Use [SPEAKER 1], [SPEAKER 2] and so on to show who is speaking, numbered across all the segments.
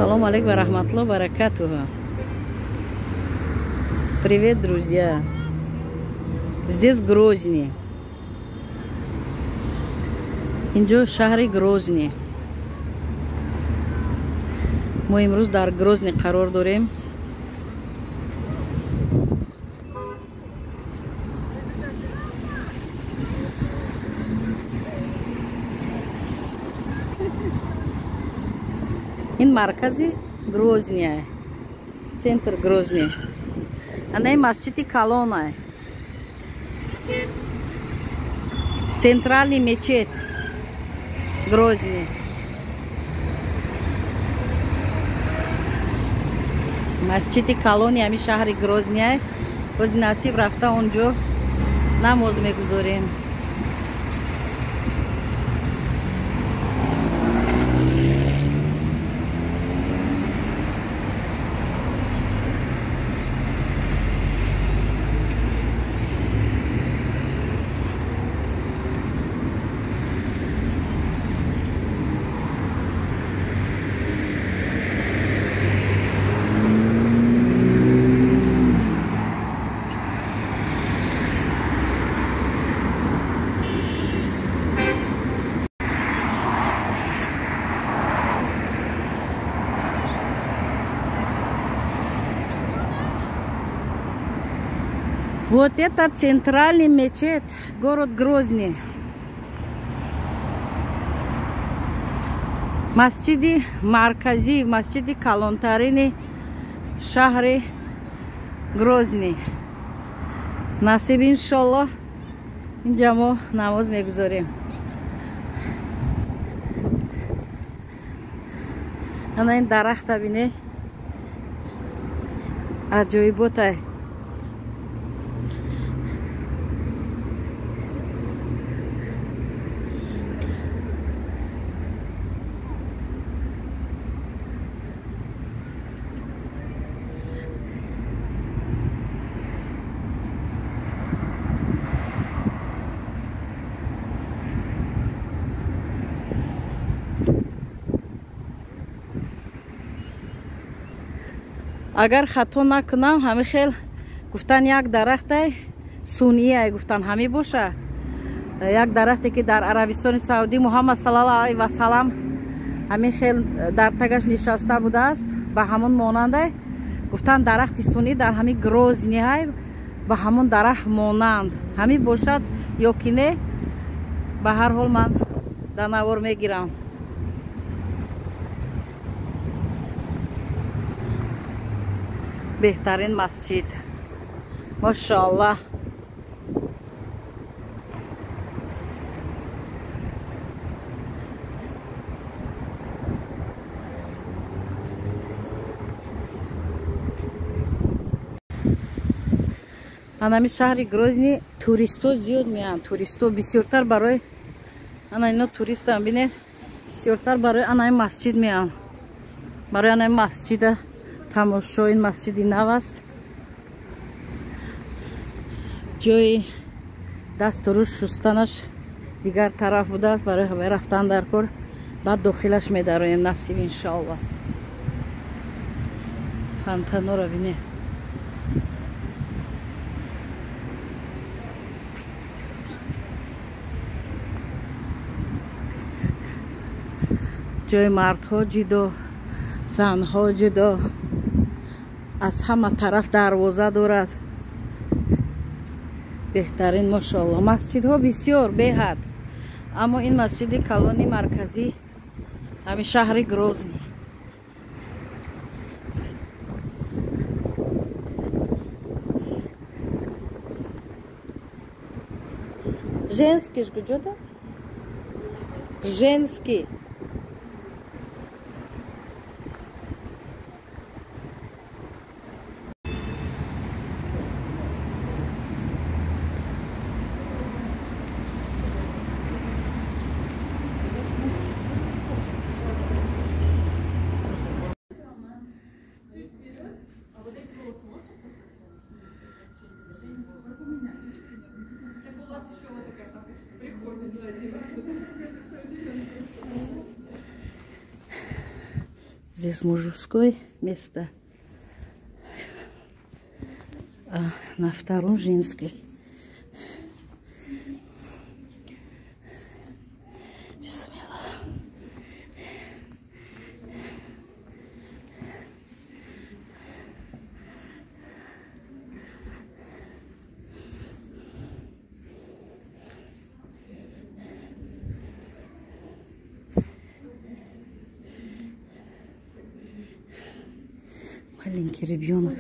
[SPEAKER 1] Салом алейкум ва рахматуллоҳи ва баракатуҳу. Привет, друзья. Здесь Грозный. Инҷо шаҳри Грозный. Мо имрӯз дар Грозный қарор дорем. Ин маркази Грозния, центр Грозний. Ана ин масҷиди калона, центральный мечеть Грозний. Масҷиди калони ҳами шаҳри Грозния. Бози насиб рафта онҷо намоз мегузорем. Вот это центральный мечеть, город Грозный. Масҷиди марказӣ, масҷиди калонтарини шаҳри Грозный. Насиб иншоллоҳ инҷа мо намоз мегузорем. Ана ин дарахта бине, аҷоиботай. Агар хато накунам, ҳами хел гуфтан як дарахтай сунъие гуфтан ҳами боша. Як дарахте ки дар Арабистони Саудӣ Муҳаммад саллаллоҳу алайҳи васаллам ҳами хел дар тагаш нишаста будааст, ба ҳамон монандай гуфтан дарахти сунъӣ дар ҳами Грозниҳай ба ҳамон дарахт монанд. Ҳами бошад ё ки не, ба ҳар ҳол ман дар навор мегирам. Беҳтарин масҷид, машоаллоҳ. Анами шаҳри Грозний туристо зиёд меянд. Туристо бисёртар барои ана ино туристам бинед, бисёртар барои анаи масҷид меянд. Барои анаи масҷида тамошо. Ин масҷиди нав аст. Ҷои дасту рӯз шустанаш дигар тараф будааст. Барои ҳавай рафтан дар кор, баъд дохилаш медароем насиб иншоаллоҳ. Фонтанора бинед. Ҷои мардҳо ҷудо, занҳо ҷудо. Аз ҳама тараф дарвоза дорад. Беҳтарин, машоалло. Масҷидҳо бисёр беҳад, аммо ин масҷиди калони марказӣ ҳамин шаҳри Грозний. Женский ж куҷода? Женский. Здесь мужское место, а на втором женское. Бисмилла. Маленький ребенок.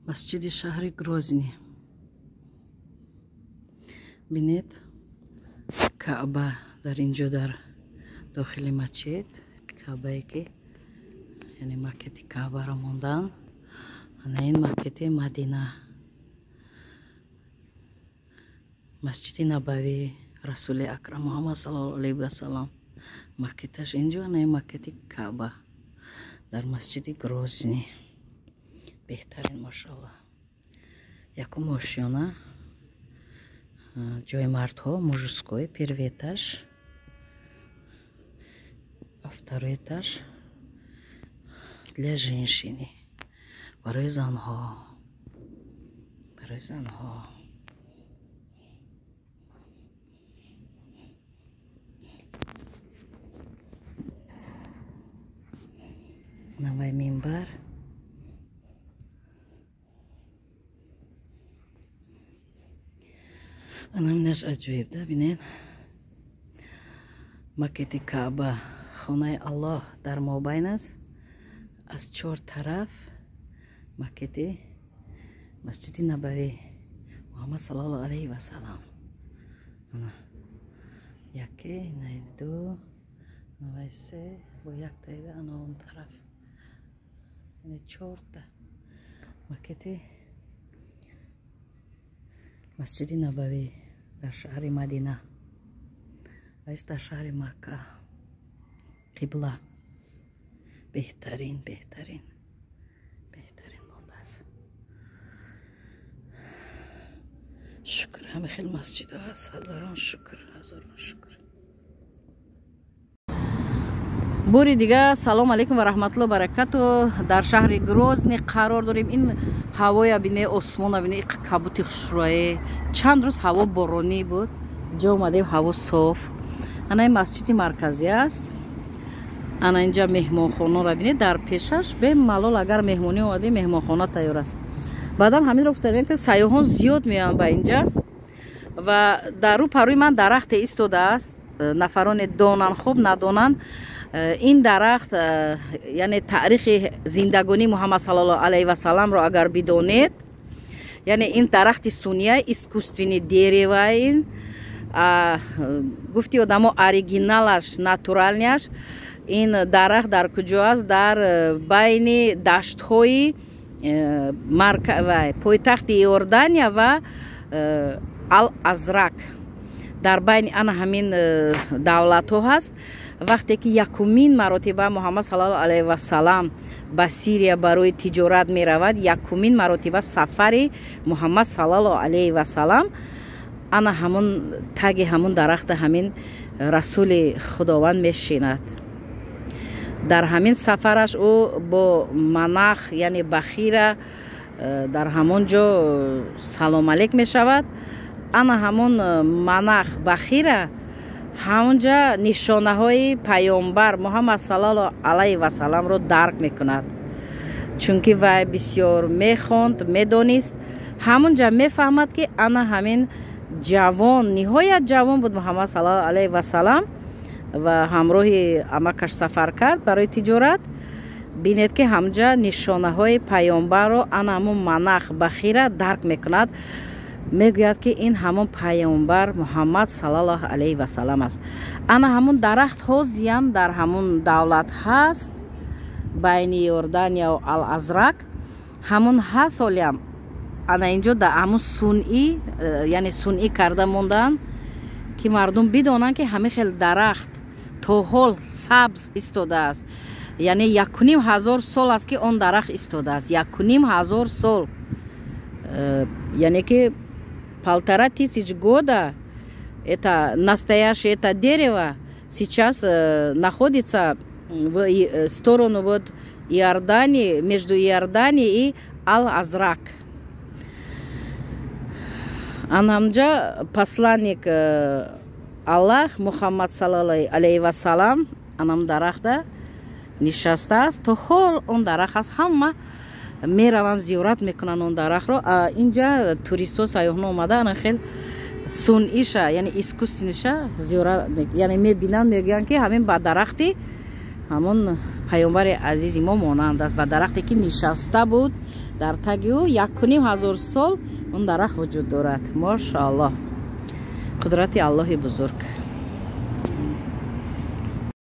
[SPEAKER 1] Масҷиди шаҳри Грозний. Бинед, Каъба дар инҷо, дар дохили масҷид, Каъбае ки яъне макети Каъбаро мондан. Ана ин макети Мадина, Масҷиди Набавӣ Расули Акрам Муҳаммад саллаллоҳу алайҳи васаллам, макеташ инҷо. Ана ин макети Каъба дар масҷиди Грозний. Беҳтарин, машоалло. Якум ошёна, ҷои мардҳо, мужской, первый этаж, а второй этаж для женщины, барои занҳо, барои занҳо. Навай минбар. Анаминаш аҷоиб да, бинед, макети Каъба, хонаи Аллоҳ дар мобайн аст, аз чор тараф макети Масҷиди Набавӣ Муҳаммад саллаллоҳу алайҳи васаллам. Яке, на ду, навай се, бо яктаида ана он тараф, яъне чорта макети Масҷиди Набавӣ дар шаҳри Мадина ваиш дар шаҳри Макка, қибла. Беҳтарин, беҳтарин, беҳтарин мондааст. Шукр, ҳама хел масҷидҳо ҳаст. Ҳазорон шукр, ҳазорон шукр. Бори дига салом алейкум ва раҳматулло баракату. Дар шаҳри Грозний қарор дорем. Ин ҳавоя бине, осмона бине, иқа кабути хушрӯе. Чанд рӯз ҳаво боронӣ буд, инҷо омадем, ҳаво соф. Ана ин масҷиди марказӣ аст. Ана инҷа меҳмонхонаро бинед, дар пешаш бемалол агар меҳмонӣ омадем, меҳмонхона тайёр аст. Баъдан ҳаминро гуфтам, ки сайёҳон зиёд меоянд ба инҷа ва дар рӯ парӯи ман дарахте истодааст. Нафароне донанд, хуб надонанд, ин дарахт, яъне таърихи зиндагонии Муҳаммад саллаллоҳу алайҳи васалламро агар бидонед, Яъне ин дарахти сунъия, искусственный дерево ин. Гуфти одамо, оригиналаш, натуральный аш ин дарахт дар куҷо аст? Дар байни даштҳои пойтахти Иордания ва Ал Азрак, дар байни ана ҳамин давлатҳо ҳаст. Вақте ки якумин маротиба Муҳаммад саллаллоҳу алайҳи васалам ба Сирия барои тиҷорат меравад, якумин маротиба сафари Муҳаммад саллаллоҳу алайҳи васалам, ана ҳамун таги ҳамун дарахта ҳамин расули Худованд мешинад. Дар ҳамин сафараш ӯ бо манах, яъне бахира, дар ҳамон ҷо салом алейк мешавад. Ана ҳамон манах бахира ҳамонҷа нишонаҳои паёмбар Муҳаммад саллаллоҳу алайҳи васалламро дарк мекунад, чунки вай бисёр мехонд, медонист. Ҳамонҷа мефаҳмад, ки ана ҳамин ҷавон, ниҳоят ҷавон буд Муҳаммад саллаллоҳу алайҳи васаллам ва ҳамроҳи амакаш сафар кард барои тиҷорат. Бинед, ки ҳамҷа нишонаҳои паёмбарро ана ҳамон манах бахира дарк мекунад. Мегӯяд, ки ин ҳамон паёмбар Муҳаммад саллаллоҳу алайҳи васаллам аст. Ана ҳамон дарахт ҳозиям дар ҳамон давлат ҳаст, байни Иордания Ал Азрак ҳамон ҳаст ҳолиам. Ана инҷо дар ҳамон сунъӣ, яъне сунъӣ карда мондаанд, ки мардум бидонанд, ки ҳамин хел дарахт то ҳол сабз истодааст. Яъне 1500 сол аст, ки он дарахт истодааст, 1500 сол, яъне ки 1500 года это настоящее, это дерево сейчас находится в сторону вот Иордании, между Иорданией и Ал-Азрак. Анамҷа посланник Аллах Мухаммад саллаллоҳу алайҳи вассалам анам дарахта нишастааст. То ҳол он дарахт ҳаст, ҳама мераванд, зиёрат мекунанд он дарахтро. Инҷа туристҳо, сайёҳно омада, ана хел сунъиша, яъне искусственный ша зиёрат, яъне мебинанд, мегӯянд, ки ҳамин ба дарахти ҳамон паёмбари азизи мо монанд аст, ба дарахте ки нишаста буд дар таги ӯ. 1500 сол он дарахт вуҷуд дорад. Мошааллоҳ, қудрати Аллоҳи бузург.